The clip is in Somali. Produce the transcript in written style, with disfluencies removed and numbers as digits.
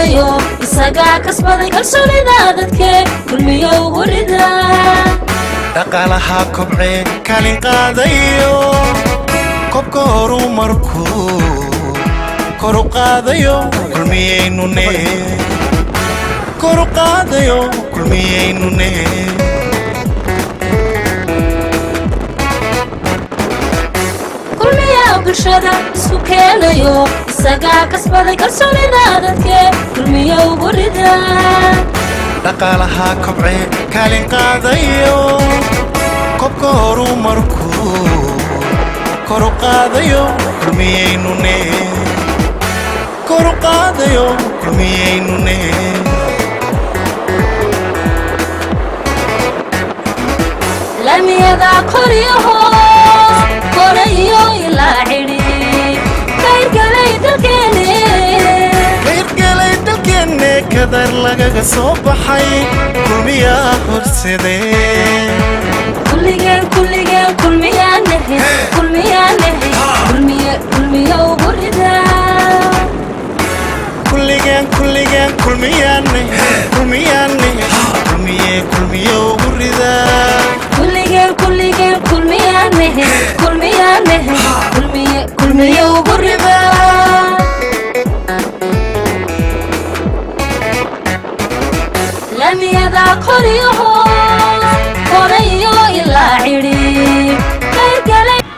keenayo, isagaa kasbaday kalsoonida dadke, Kulmiyo ugu rida. Dhaqaalaha kobcee kaalin qaadayo, kobka horumarku koru qaadayo, Kulmiyaynune. Koru qaadayo, Kulmiyaynune. Kulmiyaa bulshada isku keenayo, isagaa kasbaday kalsoonida dadke, Kulmiyo ugu rida. Dhaqaalaha kobcee kaalin qaadayo, kobka horumarku koru qaadayo, Kulmiyaynune. Koru qaadayo, Kulmiyaynune. Laamiyada koriyo hoos, korayo ilaa xidhi, kayrgalay dalkeene. Kayrgalay dalkeenne, kadar lagaga soo baxay, Kulmiyaa horsadee. Kulligeen, kulligeen Kulmiyaanahe, Kulmiyaanahe, Kulmiye, Kulmiyo ugu rida. Kulligeen, kulligeen Kulmiyaane, Kulmiyaane, Kulmiye, Kulmiye ugu ridaa. Kulligeen, kulligeen Kulmiyaanahe, Kulmiyaanahe, Kulmiye, Kulmiyo ugu rida.